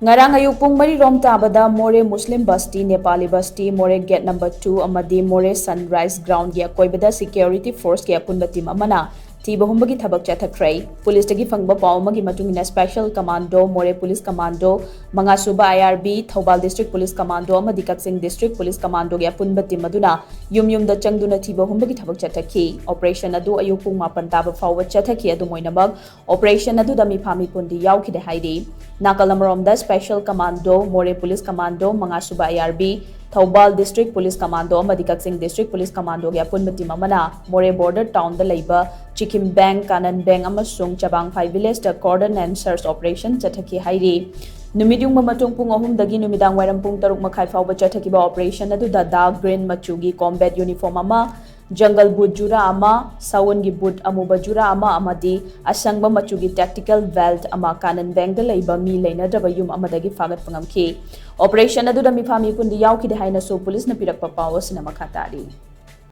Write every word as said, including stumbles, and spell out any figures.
ꯉꯔꯥꯡ ꯑꯌꯨꯛ ꯄꯨꯡ ꯃꯔꯤ ꯔꯣꯝ ꯇꯥꯕꯗ ꯃꯣꯔꯦ ꯃꯨꯁꯂꯤꯝ ꯕꯁꯇꯤ, ꯅꯦꯄꯥꯂꯤ ꯕꯁꯇꯤ, ꯃꯣꯔꯦ ꯒꯦꯠ ꯅꯝꯕꯔ ꯇꯨ ꯑꯃꯗꯤ ꯃꯣꯔꯦ ꯁꯟꯔꯥꯏꯁ ꯒ꯭ꯔꯥꯎꯟꯒꯤ ꯑꯀꯣꯏꯕꯗ ꯁꯤꯀ꯭ꯌꯣꯔꯤꯇꯤ ꯐꯣꯔꯁꯀꯤ ꯑꯄꯨꯟꯕ ꯇꯤꯝ ꯑꯃꯅ ꯊꯤꯕ ꯍꯨꯝꯕꯒꯤ ꯊꯕꯛ ꯆꯠꯊꯈ꯭ꯔꯦ꯫ ꯄꯨꯂꯤꯁꯇꯒꯤ ꯐꯪꯕ ꯄꯥꯎ ꯑꯃꯒꯤ ꯃꯇꯨꯡ ꯏꯟꯅ, special commando, Moreh police commando, ꯃꯉꯥꯁꯨꯕ I R B, Thoubal district police commando ꯑꯃꯗꯤ ꯀꯛꯆꯤꯡ ꯗꯤꯁꯇ꯭ꯔꯤꯛ ꯄꯨꯂꯤꯁ ꯀꯃꯥꯟꯗꯣꯒꯤ ꯑꯄꯨꯟꯕ ꯇꯤꯝ ꯑꯗꯨꯅ ꯌꯨꯝ ꯌꯨꯝꯗ ꯆꯪꯗꯨꯅ ꯊꯤꯕ ꯍꯨꯝꯕꯒꯤ ꯊꯕꯛ ꯆꯠꯊꯈꯤ꯫ ꯑꯣꯄꯔꯦꯁꯟ ꯑꯗꯨ ꯑꯌꯨꯛ ꯄꯨꯡ ꯃꯥꯄꯟ ꯇꯥꯕ ꯐꯥꯎꯕ ꯆꯠꯊꯈꯤ꯫ ꯑꯗꯨꯝ ꯑꯣꯏꯅꯃꯛ, ꯑꯣꯄꯔꯦꯁꯟ ꯑꯗꯨꯗ ꯃꯤꯐꯥ ꯃꯤꯄꯨꯟꯗꯤ ꯌꯥꯎꯈꯤꯗꯦ ꯍꯥꯏꯔꯤ꯫ ꯅꯥꯀꯜ ꯑꯃꯔꯣꯝꯗ, special commando, Moreh police commando, ꯃꯉꯥꯁꯨꯕ I R B, Thoubal district police commando ꯑꯃꯗꯤ ꯀꯛꯆꯤꯡ ꯗꯤꯁꯇ꯭ꯔꯤꯛ ꯄꯨꯂꯤꯁ ꯀꯃꯥꯟꯗꯣꯒꯤ ꯑꯄꯨꯟꯕ ꯇꯤꯝ ꯑꯃꯅ ꯃꯣꯔꯦ ꯕꯣꯔꯗꯔ ꯇꯥꯎꯟꯗ ꯂꯩꯕ ꯆꯤꯀꯤꯝ ꯕꯦꯡ, ꯀꯥꯅꯟ ꯕꯦꯡ ꯑꯃꯁꯨꯡ ꯆꯕꯥꯡꯐꯥꯏ ꯚꯤꯂꯦꯖꯇ ꯀꯣꯔꯗꯟ ꯑꯦꯟ ꯁꯔꯆ ꯑꯣꯄꯔꯦꯁꯟ ꯆꯠꯊꯈꯤ ꯍꯥꯏꯔꯤ꯫ ꯅꯨꯃꯤꯠ ꯌꯨꯡꯕ ꯃꯇꯨꯡ ꯄꯨꯡ ꯑꯍꯨꯝꯗꯒꯤ ꯅꯨꯃꯤꯗꯥꯡ ꯋꯥꯏꯔꯝ ꯄꯨꯡ ꯇꯔꯨꯛ ꯃꯈꯥꯏ ꯐꯥꯎꯕ ꯆꯠꯊꯈꯤꯕ ꯑꯣꯄꯔꯦꯁꯟ ꯑꯗꯨꯗ ꯗꯥꯔꯛ ꯒ꯭ꯔꯤꯟ ꯃꯆꯨꯒꯤ ꯀꯣꯝꯕꯦꯠ ꯌꯨꯅꯤꯐꯣꯔꯝ ꯑꯃ, ꯖꯪꯒꯜ ꯕꯨꯠ ꯖꯨꯔꯥ ꯑꯃ, ꯁꯥꯎꯟꯒꯤ ꯕꯨꯠ ꯑꯃꯨꯕ ꯖꯨꯔꯥ ꯑꯃ ꯑꯃꯗꯤ ꯑꯁꯪꯕ ꯃꯆꯨꯒꯤ ꯇꯦꯛꯇꯤꯀꯦꯜ ꯕꯦꯜꯠ ꯑꯃ ꯀꯥꯅꯟ ꯕꯦꯡꯗ ꯂꯩꯕ ꯃꯤ ꯂꯩꯅꯗ꯭ꯔꯕ ꯌꯨꯝ ꯑꯃꯗꯒꯤ ꯐꯥꯒꯠꯄ ꯉꯝꯈꯤ꯫ ꯑꯣꯄꯔꯦꯁꯟ ꯑꯗꯨꯗ ꯃꯤꯐꯥ ꯃꯤꯄꯨꯟꯗꯤ ꯌꯥꯎꯈꯤꯗꯦ ꯍꯥꯏꯅꯁꯨ ꯄꯨꯂꯤꯁꯅ ꯄꯤꯔꯛꯄ ꯄꯥꯎ ꯑꯁꯤꯅ ꯃꯈꯥ ꯇꯥꯔꯤ꯫